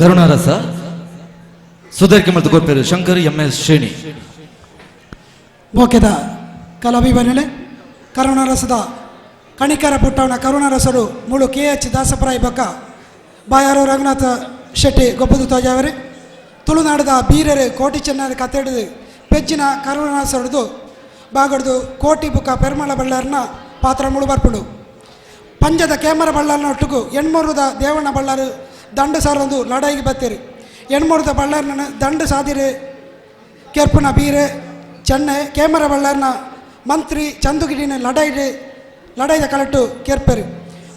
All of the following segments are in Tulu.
ಕರುಣಾರಸ ಸುಧಾರಿಕೆ ಮತ್ತು ಕೊರ್ಪೇರು ಶಂಕರ್ ಎಂ ಎಸ್ ಶ್ರೇಣಿ. ಮೋಕೆದ ಕಲಾಭಿಮಾನಿಗಳೇ, ಕರುಣಾರಸದ ಕಣಿಕರ ಪುಟ್ಟವನ ಕರುಣಾರಸರು ಮೂಳು ಕೆ ಎಚ್ ದಾಸಪರಾಯ್ ಬೊಕ್ಕ ಬಾಯಾರು ರಂಗನಾಥ ಶೆಟ್ಟಿ ಗೊಬ್ಬದು ತೋಜಾವರೆ. ತುಳುನಾಡದ ಬೀರರು ಕೋಟಿ ಚೆನ್ನದ ಕತೆಡಿದು ಪೆಜ್ಜಿನ ಕರುಣಾರಸರದು ಬಾಗಡ್ದು ಕೋಟಿ ಬುಕ್ಕ ಪೆರ್ಮಳ ಬಳ್ಳಾರನ ಪಾತ್ರ ಮುಳು ಬರ್ಪುಂಡು. ಪಂಜದ ಕೇಮರ ಬಳ್ಳಾರನ ಒಟ್ಟುಗು ಎಣ್ಮೂರುದ ದೇವಣ್ಣ ಬಳ್ಳಾರು ದಂಡು ಸಾರೊಂದು ಲಡಾಯಿಗೆ ಬತ್ತೀರಿ. ಎಣ್ಮೂರುದ ಬಳ್ಳಾರನ ದಂಡು ಸಾದಿರು ಕೆರ್ಪುನ ಬೀರೆ ಚೆನ್ನೆ ಕೇಮರ ಬಳ್ಳಾರನ ಮಂತ್ರಿ ಚಂದುಗಿಡಿನ ಲಡಾಯಿಡು ಲಡಾಯಿದ ಕಲಟ್ಟು ಕೇರ್ಪೆರು.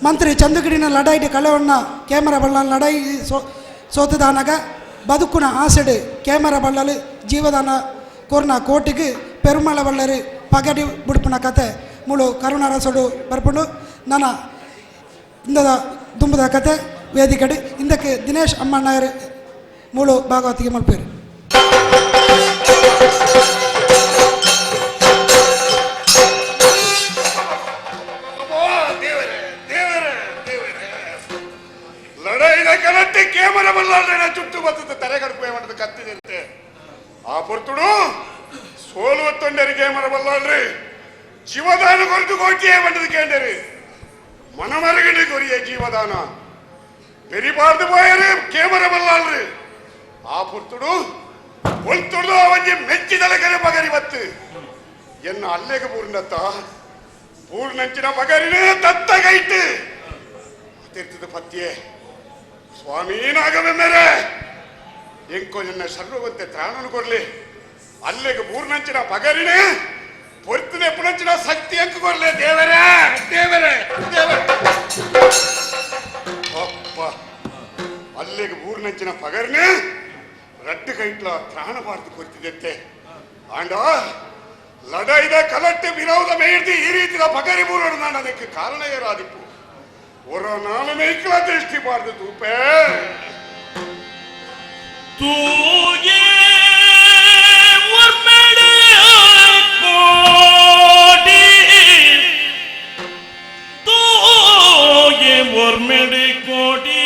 ಮಂತ್ರಿ ಚಂದುಗಿಡಿನ ಲಡಾಯಿಡು ಕಳವಣ್ಣ ಕೇಮರ ಬಳ್ಳಾರ ಲಡಾಯಿ ಸೋತದಾನಗ ಬದುಕುನ ಆಸೆಡು ಕೇಮರ ಬಳ್ಳಲು ಜೀವದಾನ ಕೋರ್ನ ಕೋಟಿಗೆ ಪೆರುಮಳ ಬಳ್ಳರು ಪಗಡಿ ಬುಡುಪುನ ಕತೆ ಮುಳು ಕರುಣಾರಸೋಡು ಬರ್ಪುಂಡು. ನನ್ನ ಇಂದದ ದುಂಬುದ ಕತೆ ವೇದಿಕಡೆ ಇಂದಕ್ಕೆ ದಿನೇಶ್ ಅಮ್ಮಣ್ಣಾಯರ್ ಮೂಳು ಭಾಗವತಿಗೆ ಮಲ್ಪೇರು. ದೇವರೇ ದೇವರೇ ದೇವರೇ, ಲಡಾಯಿದ ಕಲಟ್ಟೆ ಕೇಮರ ಬಲ್ಲಾಳ್ರೆ ಚುಟ್ಟು ಬತ್ತದ ತರೆ ಕಡ್ಪೆ ಮಾಡಿದ ಕತ್ತಿದಂತೆ. ಆ ಪೊರ್ತುಡು ಸೋಲುವ ತೊಂಡರಿ ಕೇಮರ ಬಲ್ಲಾಳ್ರಿ ಜೀವದಾನ ಕೊರತು ಕೋಟಿಯೇ ಬಂದது ಕೇಂಡರಿ. ಮನಮರಗಡಿ ಕೊರಿಯ ಜೀವದಾನ பெரிபார்ந்து போயரு கேமர ಬಲ್ಲಾಳ್ರಿ. ಆ ಪುರ್ತುಡು ಒಲ್ತುಡು ಅವಂಜಿ ಮೆಚ್ಚಿದಲ ಕರೆ ಪಗರಿ ಬತ್ತು ಎನ್ನ ಅಲ್ಲೆಗ ಪೂರ್ಣತ್ತ ಪೂರ್ಣಂಚಿನ ಪಗರಿನೇ ತತ್ತ ಕೈಟ್ ತಿರ್ತದ ಪತ್ತಿಯೇ. ಸ್ವಾಮಿ ನಾಗವೆಮ್ಮೆರೆ, ಎಂಕೋ ಎನ್ನ ಸರ್ವವಂತೆ ತ್ರಾಣನು ಕೊರ್ಲಿ. ಅಲ್ಲೆಗ ಪೂರ್ಣಂಚಿನ ಪಗರಿನೇ ಪೊರ್ತನೆ ಪುಣಂಚಿನ ಶಕ್ತಿ ಎಂಕು ಕೊರ್ಲೆ ದೇವರೇ ದೇವರೇ ದೇವರೇ. ಅಪ್ಪ, ಅಲ್ಲಿಗೆ ಊರ್ನಂಚಿನ ಪಗರ್ನೆ ರಡ್ಡು ಕೈಟ್ಲ ತ್ರಾಣ ಬಾರ್ದು ಕೊರ್ತಿದೆತ್ತೆ. ಆಂಡ ಲಡೈದ ಕಲಟ್ಟೆ ವಿರೋಧ ಮೇಯ್ದು ಈ ರೀತಿಯ ಪಗರಿ ಬೂರೋಡು ನಾನು ಅದಕ್ಕೆ ಕಾರಣ ಏರಾದಿಪ್ಪು. ಒರ ನಾಲು ಮೇಯ್ಕಲ ದೃಷ್ಟಿ ಬಾರ್ದು ತೂಪೆ. ತೂಗೆ ಒಮ್ಮೆಡೆ ಕೋಡಿ, ತೂಗೆ ಒರ್ಮೆಡೆ ಕೋಡಿ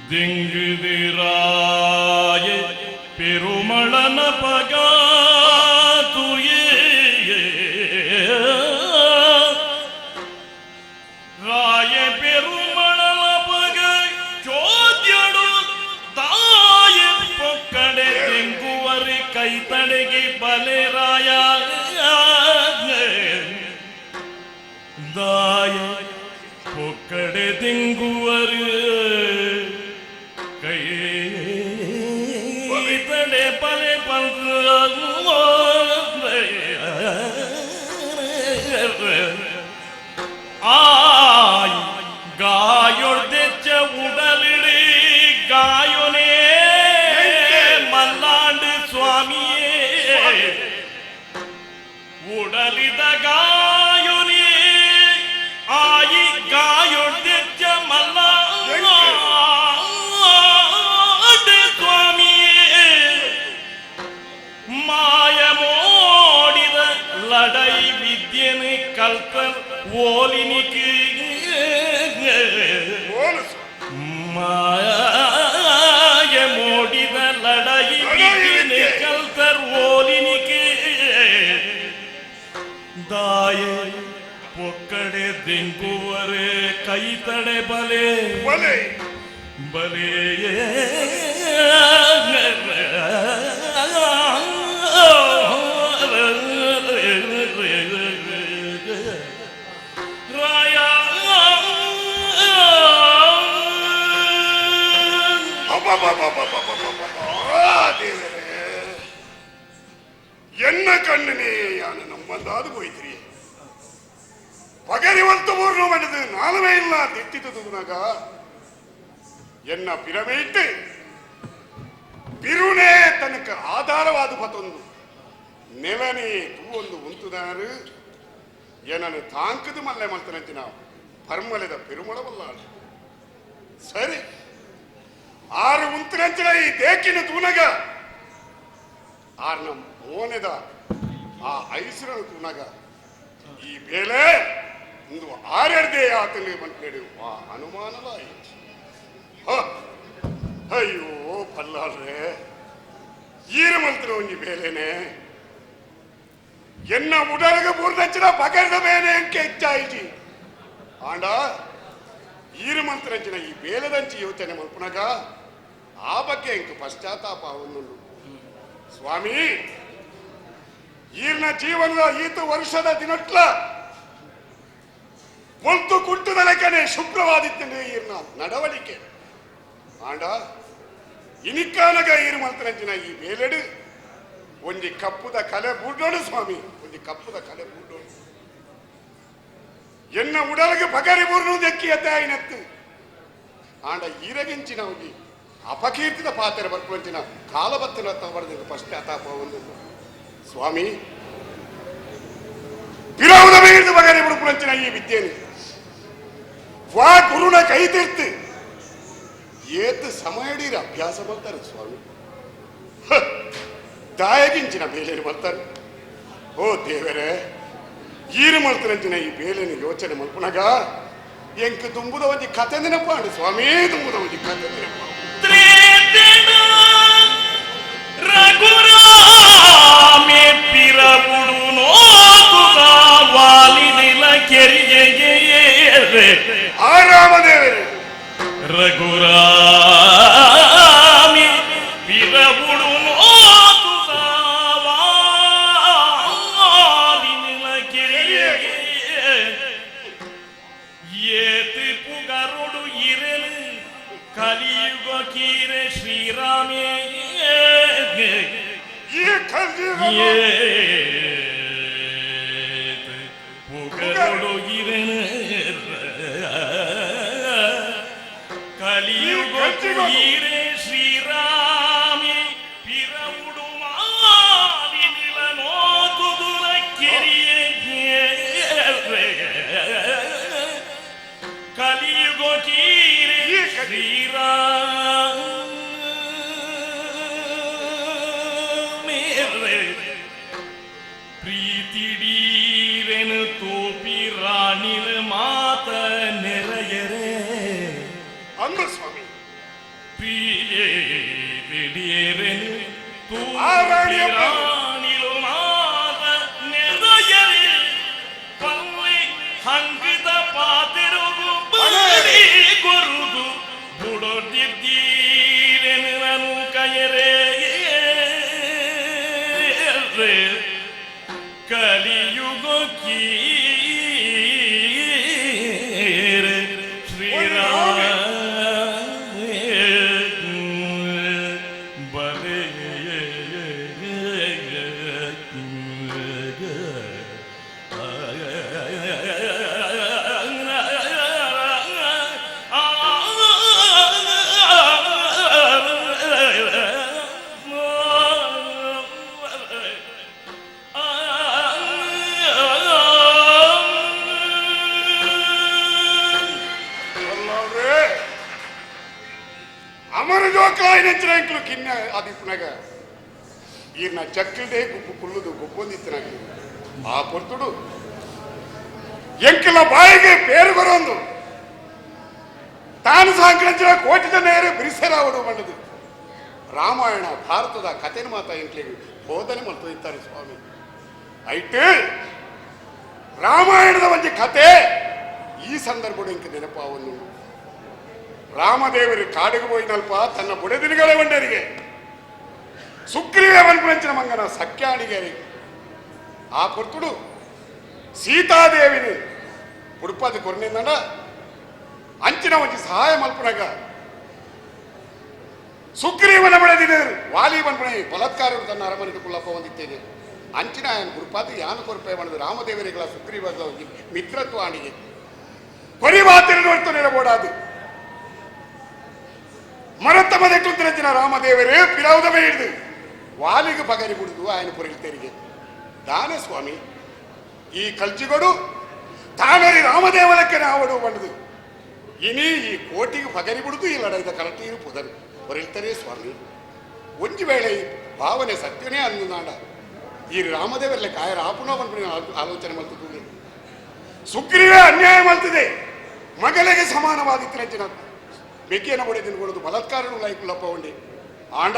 ದಿಂಗುದಿರಾಯ ಪೆರುಮಳನ ಪಗ ತುಯೇ. ರಾಯ ಪೆರುಮಳನ ಪಗ ಚೋದ್ಯಡು ತಾಯ ಪೊಕ್ಕಡೆ ತೆಂಗುವರಿ ಕೈತಡೆಗೆ ಬಲೆ ರಾಯ ದಾಯ ಪೊಕ್ಕಡೆ ತೆಂಗುವರು ಕೈ ತಡೆ ಬಲೆ ಆಯ್ ಗಾಯೊಡ್ದೆಚ್ಚ ಉಡಲಿಡಿ ಗಾಯೊನೇ ಮಲ್ಲಾಂಡು ಸ್ವಾಮಿಯೇ. ಉಡಲಿದ ಗಾಯೊನೇ ಆಯಿ ಗಾಯೊಡ್ದೆಚ್ಚ ಮಲ್ಲಾಂಡು ಸ್ವಾಮಿಯೇ. ಮಾಯ ಮೋಡಿದ ಲಡೈ ವಿದ್ಯೆನು ಕಲ್ತ ಓಲಿನಿಗೆ ಓಲಸು ಮಾಯ ಮೋಡಿದ ಲಡೈ ವಿದ್ಯೆನು ವಿದ್ಯೆ. ಕಲ್ತರ್ ಓಲಿನಿಗೆ ದಾಯ ಪೊಕ್ಕಡೆ ದೆಂಗುವರೆ ಕೈ ತಡೆ ಬಲೆ ಬಲೆ ಬಲೆ. ರಾಯ ಅಬ್ಬಬ್ಬಬ್ಬಬ್ಬಬ್ಬಬ್ಬಬ್ಬ. ದೇವರೇ, ಎನ್ನ ಕಣ್ಣನೇ ಯಾನು ನಮ್ಮಂದಾದು ಹೋಯ್ತ್ರಿ. ಪಗರಿ ಒಂತು ಮೂರ್ನು ಮಾಡಿದು ನಾಲ್ವೇ ಇಲ್ಲ ದಿಟ್ಟಿದ್ದು ಎನ್ನ ಪಿರಮೇಟ್ ಬಿರುನೇ ತನಕ ಆಧಾರವಾದ ಪತೊಂದು ನೆಲನೇ ತೂವೊಂದು ಉಂತುದಾರು ಏನನು ತಾಂಕದು ಮಲ್ಲೆ ಮಲ್ತನಂಚಿನ ಪರ್ಮಲೆದ ಪೆರುಮಳವಲ್ಲಾಳು. ಸರಿ, ಆರು ಉಂತನಂಚಿನ ಈ ದೇಕಿನ ತೂನಗ ಆರ್ನ ಮೋನೆದ ಆ ಐಸರನು ತೂನಗ ಈ ಬೇಳೆ ಇಂದು ಆರೆಡ್ದೇ ಆತನು ಮನ್ಪೇಡು ವಾ ಅನುಮಾನಲ ಅಯ್ಯೋ ಪಲ್ಲಾಳ್ರೆ ಈರು ಮಂತ್ರ ಒಂಜಿ ಬೇಲೆನೆ ಎನ್ನ ಉಡಲಗ ಬೂರ್ದಚ್ಚಿನ ಪಗರದ ಬೇನೆ ಅಂಕೆ ಹೆಚ್ಚಾಯಿಜಿ ಆಂಡ ಈರು ಮಂತ್ರಂಚಿನ ಈ ಬೇಲೆದಂಚಿ ಯೋಚನೆ ಮಲ್ಪುನಗ ಆ ಬಗ್ಗೆ ಇಂಕ ಪಶ್ಚಾತ್ತಾಪ ಒಂದುಂಡು ಸ್ವಾಮಿ ಈರ್ನ ಜೀವನದ ಈತ ವರ್ಷದ ದಿನಟ್ಲ ಬೊಲ್ತು ಕುಂಟುದ ಲೆಕ್ಕನೆ ಶುಭ್ರವಾದಿತ್ತಂದ್ರೆ ಈರ್ನ ನಡವಳಿಕೆ ಆಂಡ ಇನಿಕ್ಕಾನಗ ಈರು ಮಂತ್ರಂಚಿನ ಈ ಬೇಲೆಡು ಒಂಜಿ ಕಪ್ಪುದ ಕಲೆ ಬೂಡೋಡು ಸ್ವಾಮಿ ಒಂಜಿ ಕಪ್ಪುದ ಕಲೆ ಬೂಡೋಡು ಎನ್ನ ಉಡಲಿಗೆ ಪಗರಿ ಬೂರ್ನು ದೆಕ್ಕಿ ಎತ್ತಾಯಿನತ್ತು ಆಂಡ ಈರಗಿಂಚಿನ ಒಂಜಿ ಅಪಕೀರ್ತಿದ ಪಾತ್ರೆ ಬರ್ಪುಂಚಿನ ಕಾಲಬತ್ತಿನ ತವರದಿಂದ ಪಶ್ಚಾತ್ತಾಪ ಒಂದು ಸ್ವಾಮಿ ಪಿರವುದ ಮೇಲಿದ್ದು ಬಗರಿ ಬುಡುಪುರಂಚಿನ ಈ ವಿದ್ಯೆನು ವಾ ಗುರುನ ಕೈ ತೀರ್ತು ಏತ್ ಸಮಯಡೀರ ಅಭ್ಯಾಸ ಬರ್ತಾರೆ ಸ್ವಾಮಿ ದಾಯಗಿಂಚಿನ ಬೇಲೆನು ಬರ್ತಾರೆ ಓ ದೇವರೇ ಈರು ಮಲ್ತರಂಚಿನ ಈ ಬೇಲೆನು ಯೋಚನೆ ಮಲ್ಪುನಗ ಎಂಕ್ ತುಂಬುದ ಒಂಜಿ ಕತೆ ನೆನಪಾಂಡು ಸ್ವಾಮಿ ತುಂಬುದ ಒಂಜಿ ಕತೆ ನೆನಪ ರಘುರಾಮೆ ಪಿರವುಡು ನೋತುದ ವಾಲಿನಿಲ ಕೆರಿಯೇ ಆ ರಾಮದೇವರೇ ರಘುರಾಮಿ ಪಿರವುಡು ನೋತುದ ವಾಲಿನಿಲ ಕೆರಿಯೇ ಏತು ಪುಗರುಡು ಇರಲು ಕಲಿಯುಗ ಕೀರೆ ಶ್ರೀರಾಮೇ ಈ ಕಲಿಯುಗ ಏತು ಪುಗರುಡು ಇರಲು ಕಲಿಯುಗ ಕೀರೆ ಶ್ರೀರಾಮಿ ಪಿರವುಡು ಮಾಲಿನಿಲ ನೋತುದುರ ಕೆರಿಯೇ ಕಲಿಯುಗ ಕೀರೆ ಶ್ರೀರಾಮೇ ಪ್ರೀತಿಡೀರೆನು ತೋಪಿ ರಾಣಿಲ ಮಾತ ನೆರೆಯರೇ ಅಂದ್ರು ಸ್ವಾಮಿ ಪ್ರೀತಿಡೀರೆನು ಆ ರಾಣಿಯ ತೋಪಿ ರಾಣಿಲ ಮಾತ ನೆರೆಯರೇ ಪಲ್ಲೆ ಹಂಗದ ಪಾತಿರುಗು ಬಲಿ ಗುರುದು ಬುಡೊಡ್ದಿದ್ದೀರೆನು ನಾನು ಕಯರೇ ಕಲಿಯುಗ ಕೀರೆ ಶ್ರೀರಾಮ ಬರೇ ಅಲ್ಲವ್ರೇ ಅಮರ ಜೋಕ್ಲಾಯಿನಂಚಿನ ಎಂಕ್ಲು ಕಿನ್ನ ಅದಿಪ್ಪುನಗ ಈರ್ನ ಚಕ್ಕಲ್ದೇ ಗುಬ್ಬು ಕುಳ್ಳುದು ಗುಬ್ಬೊಂದಿತ್ತಿನಾಗ ಆ ಪೊರ್ತುಡು ಎಂಕಲ ಬಾಯಿಗೆ ಪೇರು ಬರೋಂದು ತಾನು ಸಾಂಕ್ರಂಚಿನ ಕೋಟಿ ನೇರು ಬಿರಿಸರಾವಡು ಬಂಡದು ರಾಮಾಯಣ ಭಾರತದ ಕಥೆನ ಮಾತ ಎಂಕ್ಲಿಗೆ ಬೋಧನೆ ಮಾಡ್ತಾ ಇದ್ದಾರೆ ಸ್ವಾಮಿ ಐಟ್ ರಾಮಾಯಣದ ಒಂಜಿ ಕತೆ ಈ ಸಂದರ್ಭಡು ಇಂಕ ನೆನಪಾವನ್ನು ರಾಮದೇವರು ಕಾಡಿಗೆ ಹೋಯಿನಲ್ಪ ತನ್ನ ಬುಡದಿನಗಳ ಒಂಡರಿಗೆ ಸುಗ್ರೀವ ಮನ್ಪುರಂಚಿನ ಮಂಗನ ಸಖ್ಯಾಣಿಗೆ ಆ ಪೊರ್ತುಡು ಸೀತಾದೇವಿನಿ ಉಡುಪಾದ ಕೊರ್ನಿಂದ ಅಂಚಿನ ಒಂಜಿ ಸಹಾಯ ಮಲ್ಪುನಗ ಸುಗ್ರೀವನ ಬಡದಿನ ವಾಲಿ ಮನ್ಪುಣೆ ಬಲಾತ್ಕಾರ ತನ್ನ ಅರಮನೆಗೆ ಕುಳ್ಳಪ್ಪ ಹೊಂದಿದ್ದೇನೆ ಅಂಚಿನ ಆಯನ ಗುರುಪಾದ ಯಾನು ಕೊರಪೆ ಮಾಡದು ರಾಮದೇವರಿಗಳ ಸುಗ್ರೀವಗಳ ಒಂಜಿ ಮಿತ್ರತ್ವ ಆಣಿಗೆ ಕೊರಿ ಮಾತಿನ ನೋಡ್ತು ನೆರಬೋಡಾದು ಮರತ್ತ ಮದಕ್ಕು ರಾಮದೇವರೇ ಪಿರಾವುದ ಹಿಡಿದು ವಾಲಿಗೆ ಪಗರಿ ಬಿಡುದು ఆయన ಪೊರಿಲ್ತೇರಿಗೆ ದಾನೆ ಸ್ವಾಮಿ ಈ ಕಲ್ಚಿಗೊಡು ತಾನರಿ ರಾಮದೇವಲಕ್ಕೆ ನಾವಡು ಬಂಡದು ಇನಿ ಈ ಕೋಟಿಗೆ ಪಗರಿ ಬಿಡುದು ಈ ಲಡೈದ ಕಲಟೀರು ಪುದರು ಪೊರಿಲ್ತಾರೆ ಸ್ವಾಮಿ ಒಂಜಿ ವೇಳೆ ಈ ಭಾವನೆ ಸತ್ಯನೇ ಅಂದು ನಾಡ ಈ ರಾಮದೇವರಲೆ ಕಾಯರ ಆಪುಣ ಬಂದು ಆಲೋಚನೆ ಮಾಡ್ತದೆ. ಸುಗ್ರೀವೇ ಅನ್ಯಾಯ ಮಾಡ್ತಿದೆ ಮಗಳಿಗೆ ಸಮಾನವಾದ ಇತ್ತಿನ ಬೆಗ್ಗಿನ ಬಡೆ ತಿನ್ಕೊಳ್ಳೋದು ಬಲಾತ್ಕಾರನು ಲೈಕುಲಪ್ಪ ಉಂಡಿ ಆಂಡ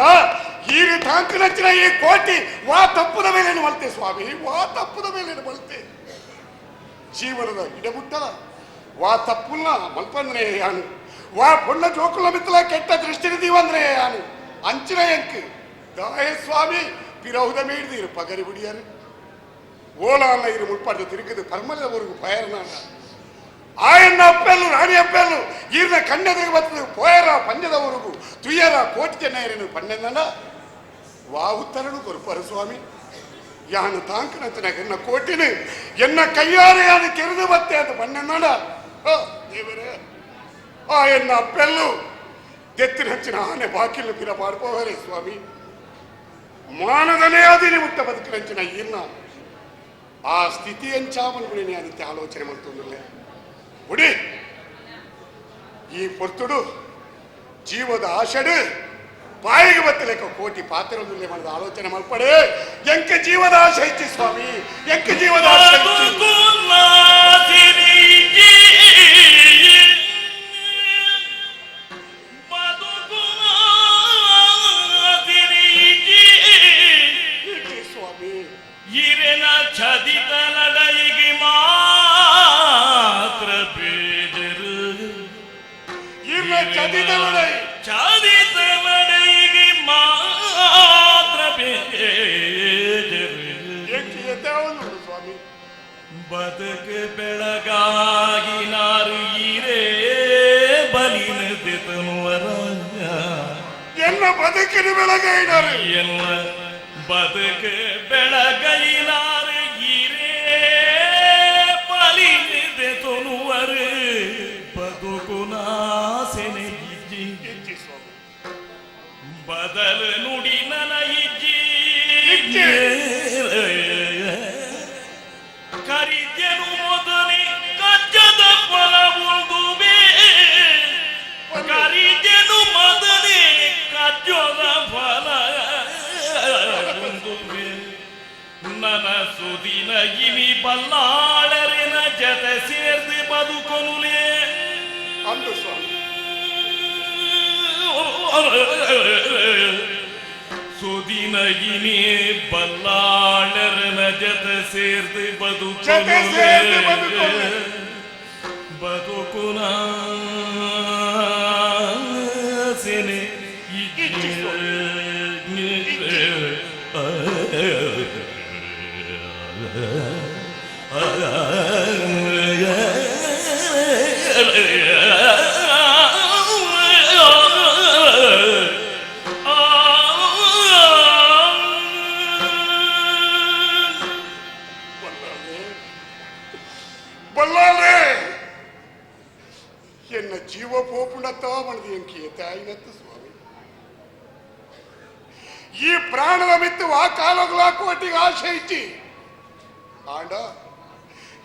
ಈ ತಾಂಕನಂಚಿನ ಈ ಕೋಟಿ ವಾ ತಪ್ಪದ ಮೇಲೆ ಮಲ್ತೆ ಸ್ವಾಮಿ ವಾ ತಪ್ಪದ ಮೇಲೆ ಮಲ್ತೆ ಜೀವನದ ಇಡಬುಟ್ಟದ ವಾ ತಪ್ಪುಲ್ಲ ಮಲ್ಪಂದ್ರೆ ಯಾನು ವಾ ಪೊಣ್ಣ ಜೋಕುಲ ಮಿತ್ತಲ ಕೆಟ್ಟ ದೃಷ್ಟಿ ದೀವಂದ್ರೆ ಯಾನು ಅಂಚಿನ ಎಂಕ್ ದಾಯ ಸ್ವಾಮಿ ಪಿರಹುದ ಮೇಡ್ದಿರು ಪಗರಿ ಬಿಡಿಯಾರು ಓಲ ಅಲ್ಲ ಇರು ಮುಳ್ಪಾಡ್ದು ತಿರುಗದು ಪರ್ಮಲದ ಊರಿಗೆ ಪಯರ್ನಾಡ ಆಯನ್ನ ಅಪ್ಪೆಲ್ಲು ರಾಣಿ ಅಪ್ಪೆಲ್ಲು ಈರ್ನ ಕಣ್ಣೆದುರಿಗೆ ಬರ್ತದೆ ಪೋಯರ ಪಂಜದ ಊರುಗು ತುಯ್ಯರ ಕೋಟಿ ಚೆನ್ನೈರನು ಪಣ್ಣೆಂದನ ವಾ ಉತ್ತರನು ಕೊರುಪರು ಸ್ವಾಮಿ ಯಾನು ತಾಂಕನಂತನ ಎನ್ನ ಕೋಟಿನ ಎನ್ನ ಕೈಯಾರೆ ಯಾನು ಕೆರೆದು ಬತ್ತೆ ಅಂತ ಪಣ್ಣೆಂದನ ದೇವರೇ ಆ ಎನ್ನ ಅಪ್ಪೆಲ್ಲು ದೆತ್ತಿನ ಹಚ್ಚಿನ ಆನೆ ಬಾಕಿಲು ಪಿರ ಪಾಡ್ಕೋವರೆ ಸ್ವಾಮಿ ಮಾನದನೇ ಅದಿನಿ ಮುಟ್ಟ ಬದುಕಿನಂಚಿನ ಈರ್ನ ಆ ಸ್ಥಿತಿ ಎಂಚಾಮನ್ ಅದಿತ್ತೆ ಆಲೋಚನೆ ಮಾಡ್ತೊಂದಿಲ್ಲ ಉಡಿ ಈ ಪೊರ್ತುಡು ಜೀವದ ಆಶಡು ಬಾಯಿಗೆ ಬತ್ತಲೇಕ ಕೋಟಿ ಪಾತ್ರದಲ್ಲಿ ಮಾಡಿದ ಆಲೋಚನೆ ಮಲ್ಪಡೆ ಎಂಕ ಜೀವದ ಆಶೆ ಇಚ್ಚಿ ಸ್ವಾಮಿ ಎಂಕ ಜೀವದ ಆಶೆ ಇಚ್ಚಿ. ಇಚ್ಚಿ ಸ್ವಾಮಿ ಇರೆನ ಚದಿತ ಲಡೈಗೆ ಮಾತ್ರ ಬೇಜರು ಇರ್ನ ಚದಿತ ಲಡೈ ಚದಿತ ಲಡೈಗೆ ಮಾತ್ರ ಬೇಜರು ಎಂಕ ಎದ್ದಾವನು ಸ್ವಾಮಿ ಬದುಕು ಬೆಳಗಾಗಿ ನಾರು ಈರೇ ಬಲಿನ ದಿತನುವರ ಎನ್ನ ಬದುಕಿನ ಬೆಳಗೈಡರು ಎಲ್ಲ ಬದುಕು ಬೆಳಗೈನಾರು ಈರೇ ಬಲಿನ ದಿತನುವರು ಬದುಕು ನಾಸೆನೆ ಇಜ್ಜಿ ಇಚ್ಚಿ ಸ್ವಾಮಿ ಬದಲು ನುಡಿ ನನ ಇಜ್ಜಿ ಇಜ್ಜಿ. ಕರಿಜನು ಮೊದಲೇ ಕಜ್ಜದ ಫಲವುಂದುವೆ ಕರಿಜನು ಮೊದಲೇ ಕಜ್ಜದ ಫಲ ಉಂದುವೆ ನನ್ನ ಸುದಿನ ಇನಿ ಬಲ್ಲಾಳರಿನ ಜತೆ ಸೇರ್ದು ಬದುಕೊನುಲೇ ಅಂದು ಸ್ವಾಮಿ ಸುದಿನ ಇನಿ ಬಲ್ಲಾಳರನ ಜತೆ ಸೇರ್ದು ಜತೆ ಸೇರ್ದು ಬದುಕೊನು. ಬದುಕುನ ಸೆನೆ ಇಚ್ಚಿ ಬಲ್ಲಾಳ್ರೆ ಎನ್ನ ಜೀವ ಪೋಪುಂಡತ್ತ ಮಣದಿ ಎಂಕಿ ತಾಯಿನತ್ತು ಸ್ವಾಮಿ ಈ ಪ್ರಾಣದ ಮಿತ್ತು ಆ ಕಾಲಗಳ ಕೋಟಿಗೆ ಆಶೆ ಇಚ್ಚಿ ಆಂಡ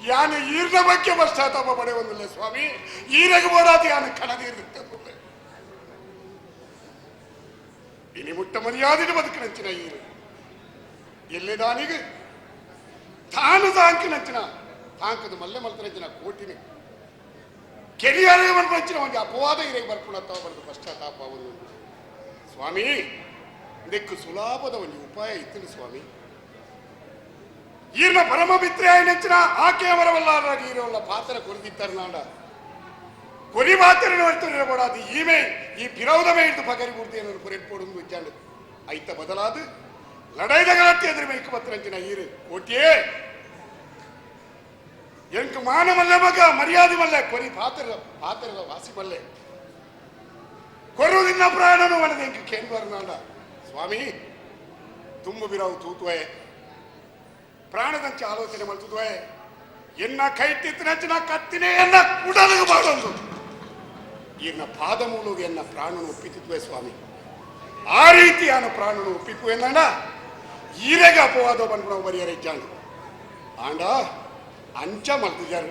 ಯಾನು ಈರ್ನ ಬಗ್ಗೆ ಪಶ್ಚಾತ್ತಾಪ ಪಡೆಯುವುದಿಲ್ಲ ಸ್ವಾಮಿ ಈರಗೆ ಬೋಡಾದ ಯಾನು ಕಣದೀರ್ದಿತ್ತ ಇನಿ ಮುಟ್ಟ ಮರ್ಯಾದೆ ಬದುಕಿನಂಚಿನ ಈರು ಎಲ್ಲಿದಾನಿಗೆ ತಾನು ತಾಂಕಿನಂಚಿನ ತಾಂಕದ ಮಲ್ಲೆ ಮಲ್ತನಂಚಿನ ಕೋಟಿನಿ ಕೆರಿಯರೇ ಮನ್ಪಂಚಿನ ಒಂದು ಅಪವಾದ ಇರಗೆ ಬರ್ಪುಣತ್ತ ಬರೆದು ಪಶ್ಚಾತ್ತಾಪ ಒಂದು ಸ್ವಾಮಿ ಇದಕ್ಕೆ ಸುಲಭದ ಒಂದು ಉಪಾಯ ಇತ್ತು ಸ್ವಾಮಿ ಈರ್ನ ಪರಮ ಮಿತ್ರೆ ನೆಚ್ಚಿನ ಆಕೆ ಅವರವಲ್ಲ ಈರವಲ್ಲ ಪಾತ್ರ ಕೊರಿದಿತ್ತಾರೆ ನಾಡ ಕೊರಿ ಮಾತ್ರ ನೋಡ್ತಿರಬಾರದು ಈಮೆ ಈ ಪಿರೌದ ಮೇಯ್ದು ಪಗರಿ ಗುರ್ತಿ ಅನ್ನೋದು ಪೊರೆಟ್ಪೋಡು ವಿಚಾರ ಐತ ಬದಲಾದ ಲಡೈದ ಗಲಾಟೆ ಎದುರು ಮೇಯ್ಕು ಪತ್ರಂಚಿನ ಈರು ಕೋಟಿಯೇ ಎಂಕ್ ಮಾನ ಮಲ್ಲೆ ಮಗ ಮರ್ಯಾದೆ ಮಲ್ಲೆ ಕೊರಿ ಪಾತ್ರ ಪಾತ್ರದ ವಾಸಿ ಮಲ್ಲೆ ಕೊರುವುದಿನ್ನ ಪ್ರಾಣನು ಮನದ ಎಂಕ್ ಕೇಂದ್ರ ನಾಡ ಸ್ವಾಮಿ ತುಂಬು ಬಿರಾವು ತೂತುವೆ ಪ್ರಾಣದಂಚೆ ಆಲೋಚನೆ ಮಾಡ್ತುದುವೆ ಎನ್ನ ಕೈಟಿತ್ತಿನಂಚಿನ ಕತ್ತಿನೇ ಎನ್ನ ಕುಡಲಿಗೆ ಬಾಡೊಂದು ಎನ್ನ ಪಾದ ಮೂಲಕ ಎನ್ನ ಪ್ರಾಣನು ಒಪ್ಪಿತಿದ್ವೆ ಸ್ವಾಮಿ ಆ ರೀತಿ ಆನ ಪ್ರಾಣನು ಒಪ್ಪಿಪು ಎಂದಣ್ಣ ಈರೆಗೆ ಅಪವಾದ ಬಂದ್ಬಿಡ ಬರಿಯರ ಇಜ್ಜಾಂಡು ಆಂಡ ಅಂಚ ಮಲ್ತಿದ್ದಾರೆ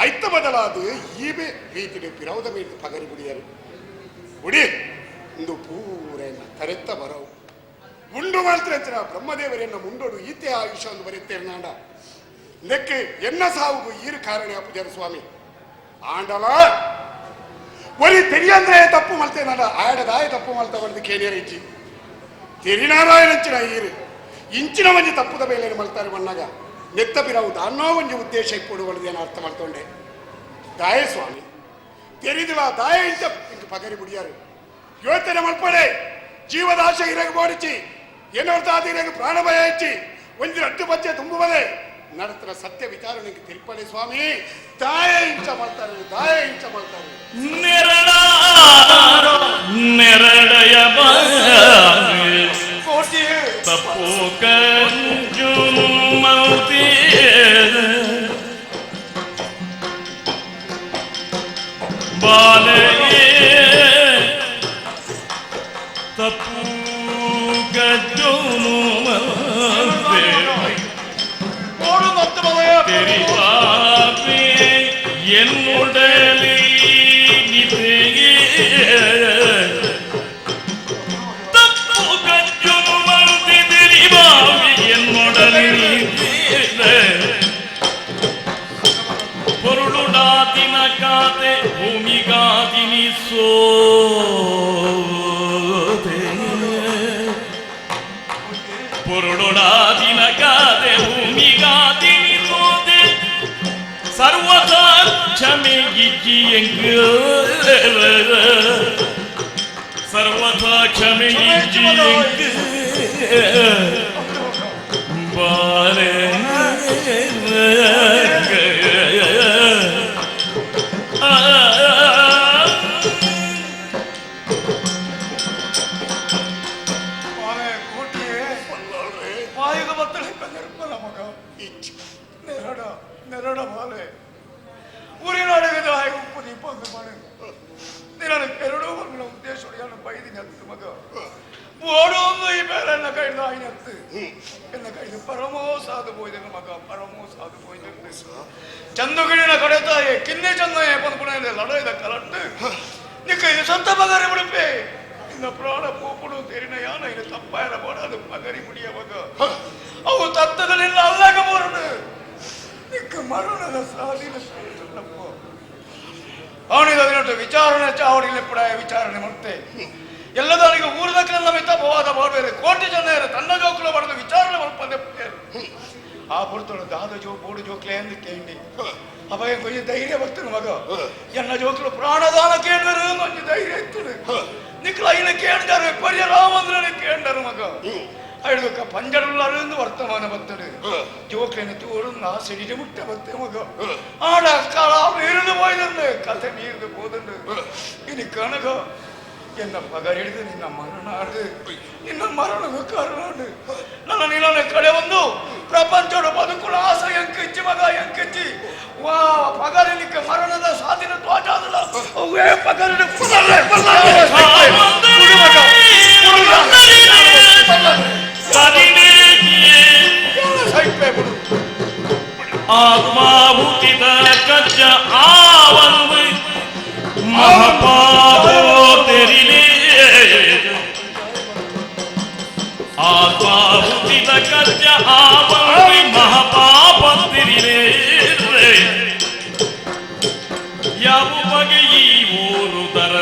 ಐತ ಬದಲಾದ ಈಬೆ ರೀತಿಗೆ ಪಿರೌದ ಮೇಲ್ದು ಪಗರಿ ಬಿಡಿಯರು ಗುಡಿ ಇಂದು ಪೂರ ಎನ್ನ ತರೆತ್ತ ಬರವು ಉಂಡು ಮಾಡ್ತಾರೆ ಬ್ರಹ್ಮದೇವರನ್ನ ಮುಂಡೋಡು ಈತೆ ಆಯುಷ್ಯ ಒಂದು ಬರೆಯುತ್ತೇನೆ ನಾಡ ನೆಕ್ಕೆ ಎನ್ನ ಸಾವುಗು ಈರು ಕಾರಣ ಅಪ್ಪಜಾರ ಸ್ವಾಮಿ ಆಂಡಲ ಒರಿ ತೆರಿಯಂದ್ರೆ ತಪ್ಪು ಮಲ್ತೇನಲ್ಲ ಆಡದಾಯ ತಪ್ಪು ಮಲ್ತ ಬಂದು ಕೇನಿಯರ್ ಇಜ್ಜಿ ತೆರಿನಾರಾಯಣಂಚಿನ ಈರು ಇಂಚಿನ ಒಂಜಿ ತಪ್ಪುದ ಮೇಲೆ ಮಲ್ತಾರೆ ಮಣ್ಣಾಗ ನೆತ್ತ ಬಿರವು ದಾನ್ನೋ ಒಂಜಿ ಉದ್ದೇಶ ಇಪ್ಪುಡು ಅರ್ಥ ಮಾಡ್ತೊಂಡೆ ದಾಯ ಸ್ವಾಮಿ ತೆರಿದಿಲ್ಲ ದಾಯ ಇಂಚ ಇಂಕ ಪಗರಿ ಮುಡಿಯಾರು ಯೋಚನೆ ಮಲ್ಪಡೆ ಜೀವದಾಶೆ ಇರಗ ಬೋಡಿಚಿ ಏನರ್ಥ ಇರಗ ಪ್ರಾಣ ಭಯ ಹೆಚ್ಚಿ ಒಂಜಿ ರಟ್ಟು ಬಚ್ಚೆ ತುಂಬುವುದೇ ನಡತ್ರ ಸತ್ಯ ವಿಚಾರಣೆಗೆ ತಿರುಪಡೆ ಸ್ವಾಮಿ ದಾಯ ಇಂಚ ಮಾಡ್ತಾರೆ ದಾಯ ಇಂಚ ಮಾಡ್ತಾರೆ ನೆರಳ ನೆರಳಯ ಕೋಟಿ ತಪ್ಪು ಕಂಜುನು ಮೌತಿ ಬಾಲೆಯೇ ತಪ್ಪು ಗಜ್ಜುನು ಮೌತಿ தெரிவாவே என்னுடலே நிதேயே தப்பு கஞ்சும் வந்து தெரிவாவே என்னுடலே பொருளுடாதின காதே பூமிகாதினி சோதே பொருளுடாதின காதே பூமிகாதினி சோதே ಸರ್ವದಾ ಕ್ಷಮೆ ಇಜ್ಜಿ ಎಂಗ್ ಸರ್ವಥಾ ಕ್ಷಮೆ ಇಜ್ಜಿ ಎಂಗ್ ಬಾರೆ ವಾಯುಗ ಬತ್ತಳೆ ನಿರ್ಮಲ ಮಗ ನೆರಡ ನೆರಡ ಬಾಲೆ ಊರಿನೊಳಗೆ ಆಯ ಉಪ್ಪು ದೀಪಂದು ಮಾಡಿ ನಿನ್ನ ಎರಡೂ ಮಗನ ಉದ್ದೇಶ ಬೈದಿನಿ ಅತ್ತು ಮಗ ಓಡೊಂದು ಈ ಬೇರೆನ್ನ ಕೈದು ಆಯ್ನತ್ತು ಎನ್ನ ಕೈದು ಪರಮೋ ಸಾಧು ಪೋಯ್ದೆನ ಮಗ ಪರಮೋ ಸಾಧು ಪೋಯ್ದೆ ಚಂದುಗಿಡಿನ ಕಡೆತಾಯೆ ಕಿನ್ನೆ ಚಂದಯ್ಯ ಪನ್ಪುಣ ಲಡೈದ ಕಲಟ್ಟು ನಿಕ್ಕ ಸ್ವಂತ ಮಗರಿ ಬಿಡುಪೆ ನಿನ್ನ ಪ್ರಾಣ ಪೋಪುಡು ತೆರಿನ ಯಾನ ಇದು ತಪ್ಪಾಯನ ಬೋಡ ಅದು ಮಗರಿ ಮುಡಿಯ ಮಗ ಅವು ತತ್ತಗಳೆಲ್ಲ ಅಲ್ಲಾಗ ಬೋರಡು ನಿಕ್ಕ ಮರಣದ ಸಾಧಿನ ಸಣ್ಣಪ್ಪ ಅವನಿಗೆ ಅದನ್ನೊಟ್ಟು ವಿಚಾರಣೆ ಚಾವಡಿಯಲ್ಲಿ ಪಡ ವಿಚಾರಣೆ ಮಾಡ್ತೆ ಎಲ್ಲದವನಿಗೆ ಊರದಕ್ಕೆಲ್ಲ ಮಿತ್ತಪವಾದ ಮಾಡಬೇರೆ ಕೋಟಿ ಜನ ತನ್ನ ಜೋಕುಲು ಬರೆದು ವಿಚಾರಣೆ ಮಾಡ್ಪಂದೆ ಆ ಪುರ್ತಳು ದಾದ ಜೋ ಬೋಡು ಜೋಕ್ಲೆ ಎಂದು ಕೇಳಿ ಅಭಯ ಕೊಂಚ ಧೈರ್ಯ ಬರ್ತಾನೆ ಮಗ ಎನ್ನ ಜೋಕ್ಲು ಪ್ರಾಣದಾನ ಕೇಳಿದರು ಕೊಂಚ ಧೈರ್ಯ ಇತ್ತು ನಿಕ್ಲ ಐನ ಕೇಂಡರು ಕೊರಿಯ ರಾಮಂದ್ರನ ಕೇಂಡರು ಮಗ ಐಡುಕ ಪಂಜಡುಲ್ಲಾರು ವರ್ತಮಾನ ಬರ್ತಡೆ ಜೋಕ್ಲೆನ ತೋರು ನಾ ಸಿಡಿದು ಮುಟ್ಟೆ ಬತ್ತೆ ಮಗ ಆಡ ಕಾಲ ನೀರ್ದು ಹೋಯ್ದಂಡು ಕಥೆ ನೀರ್ದು ಹೋದಂಡು ಇನಿ ಕಣಗ ಎನ್ನ ಪಗರಿಡಿದು ನಿನ್ನ ಮರಣ ಆಡು ನಿನ್ನ ಮರಣದ ಕಾರಣ ನನ್ನ ನಿನ್ನ ಕಡೆ ಒಂದು ಪ್ರಪಂಚದ ಬದುಕುಳ ಆಸೆ ಎಂಕಿಚ್ಚಿ ಮಗ ಎಂಕಿಚ್ಚಿ ವಾ ಪಗರಿಲಿಕ್ಕೆ ಮರಣದ ಸಾಧಿನ ತ್ವಾಜಾದಲ್ಲ ಅವೇ ಪಗರಿನ ಆತ್ಮಾಹುತಿದ ಕಜ್ಜ ಆವಂದು ಮಹಾಪಾಪೋ ತೆರಿಲೇ ಆತ್ಮಾಹುತಿದ ಕಜ್ಜ ಆವಂದು ಮಹಾಪಾಪ ತೆರಿಲೇ ಯಾವ ಬಗೆ ಈ ಊರು ದರ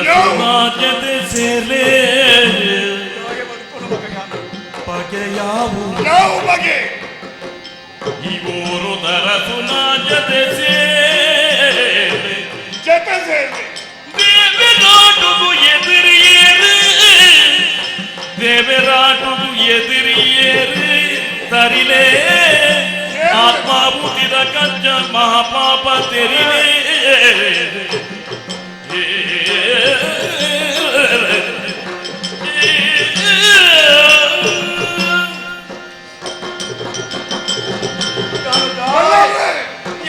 ಜೊತೆ ಸೇರಲೇ ಬಗೆಯಾವು ಯಾವ ಬಗೆ ಈ ಊರು ದರಸುನ ಜೊತೆ ಸೇರೆ ಜೊತೆ ಸೇರಿ ದೇವರಾಟುಗು ಎದುರಿಯೇರು ದೇವರಾಟುಗು ಎದುರಿಯೇರು ತರಿಲೇ ಆತ್ಮಾಭೂತಿದ ಕಜ್ಜ ಮಹಾಪಾಪ ತೆರಿಲೇ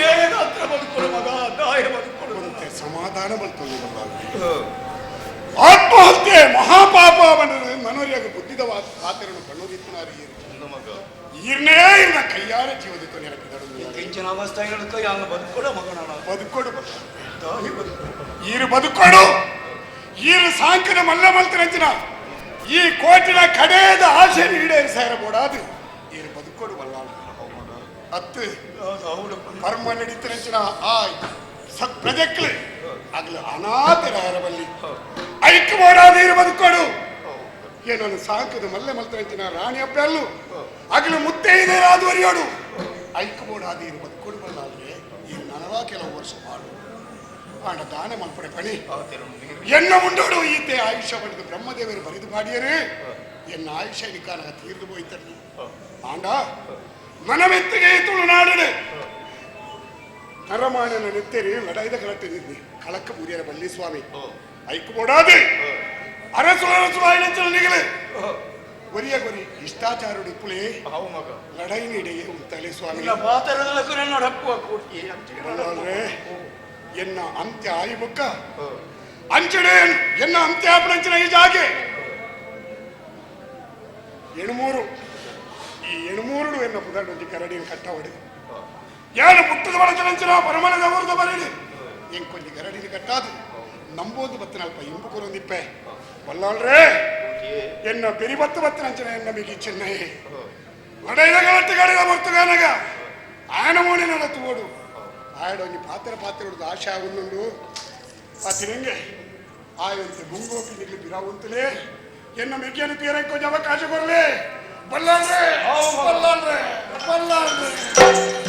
ಏನಾತ್ರ ಬದುಕೊಡು ಮಗ ದಾಯ ಬದುಕೊಡು ಸಮಾಧಾನ ಬರ್ತದೆ ಆತ್ಮಹತ್ಯೆ ಮಹಾಪಾಪ ಮನೋರಿಯಾಗ ಬುದ್ಧಿದ ಪಾತ್ರನು ಕಣ್ಣುದಿತ್ತನಾರಿ ಈರ್ನೇ ಇರ್ನ ಕೈಯಾರ ಜೀವದಿತ್ತು ನೆನಪಿದಳು ಕಿಂಚನ ಅವಸ್ಥೆಗಳು ಯಾನು ಬದುಕೊಡ ಮಗನ ಬದುಕೊಡು ದಾಯಿ ಬದುಕೊಡು ಈರು ಬದುಕೊಡು ಈರು ಸಾಂಕನ ಮಲ್ಲ ಮಲ್ತರಂಚಿನ ಈ ಕೋಟಿನ ಕಡೆಯದ ಆಸೆ ಈಡೇರಿಸಾರ ಬೋಡಾದು ಈರು ಬದುಕೊಡು ಬಲ್ಲಾಳ ಅತ್ತು ಪರ್ಮ ನಡೀತಿನ ಆ ಪ್ರಜೆಕ್ಲು ಅಗ್ಲು ಅನಾಥರಾರಬಲ್ಲಿ ಐಕ್ ಮಾಡಾದ ಬದುಕೋಡು ಏನನ್ನು ಸಾಕದು ಮಲ್ಲೆ ಮಲ್ತರಂಚಿನ ರಾಣಿ ಅಪ್ಪಲ್ಲು ಅಗಲು ಮುತ್ತೆ ರಾದುವರಿಯೋಡು ಐಕ್ ಬೋಡಾದ ಬದುಕೋಡು ಬಲ್ಲಾದ್ರೆ ಈ ನನವಾ ಕೆಲವು ವರ್ಷ ಮಾಡು ಆಂಡ ದಾನ ಮಲ್ಪಡೆ ಪಣಿ ಎನ್ನ ಮುಂಡೋಡು ಈತೆ ಆಯುಷ್ಯ ಪಡೆದು ಬ್ರಹ್ಮದೇವರು ಬರೆದು ಮಾಡಿಯರೇ ಎನ್ನ ಆಯುಷ್ಯ ನಿಕಾನ ತೀರ್ದು ಹೋಯ್ತಲ್ಲಿ ಆಂಡ ಮನಮೆತ್ತಿಗೆ ತುಳುನಾಡು ನರಮಾಣನ ನೆತ್ತೇರಿ ಲಡಾಯ್ದ ಕಳಟ್ಟೆ ನಿದ್ದಿ ಕಳಕ್ಕ ಬೂರಿಯರ ಬಲ್ಲಿ ಸ್ವಾಮಿ ಐಕ್ ಬೋಡಾದೆ ಅರಸು ಅರಸು ಆಯ್ನಂಚಲ ನಿಗಲೆ ಒರಿಯ ಗೊರಿ ಇಷ್ಟಾಚಾರುಡು ಇಪ್ಪುಲೆ ಲಡೈ ನೀಡೆಯೇ ಉಂತಲೆ ಸ್ವಾಮಿ ಎನ್ನ ಅಂತ್ಯ ಆಯಿಬುಕ್ಕ ಅಂಚಡೆ ಎನ್ನ ಅಂತ್ಯ ಆಪಣಂಚಿನ ಈ ಜಾಗೆ ಎಣುಮೂರು ಈ ಎಣುಮೂರುಡು ಎನ್ನ ಪುದರ್ಡೊಂಜಿ ಕರಡಿನ ಕಟ್ಟವಡು ಯಾರು ಪುಟ್ಟದ ಬಳಚನಂಚಿನ ಪರಮನದ ಊರದ ಬರಡಿ ಎಂಕೊಂಜಿ ಗರಡಿನ ಕಟ್ಟಾದು ನಂಬೋದು ಬತ್ತನಲ್ಪ ಇಂಬು ಕುರೊಂದಿಪ್ಪೆ ಬಲ್ಲಾಳ್ರೆ ಎನ್ನ ಬೆರಿಬತ್ತು ಬತ್ತನಂಚಿನ ಎನ್ನ ಮಿಗಿ ಚೆನ್ನೈ ಲಡೈದ ಗಲಟ್ಟು ಗಡಿದ ಬರ್ತುಗಾನಗ ಆಯನ ಮೋನೆ ನಡತು ಓಡು ಆಯಡೊಂಜಿ ಪಾತ್ರ ಪಾತ್ರ ಆಶೆ ಆಗುಂದುಂಡು ಆ ತಿರಂಗೆ ಆಯಂತೆ ಗುಂಗೋಪಿ ನಿಗ್ಲಿ ಬಿರಾವುಂತಲೇ ಎನ್ನ ಮೆಗ್ಗಿಯನ್ನು ತೀರಕ್ಕೆ ಕೊಂಚ ಅವಕಾಶ ಕೊರಲಿ ಬಲ್ಲಾಳ್ರೆ ಬಲ್ಲಾಳ್ರೆ ಬಲ್ಲಾಳ್ರೆ.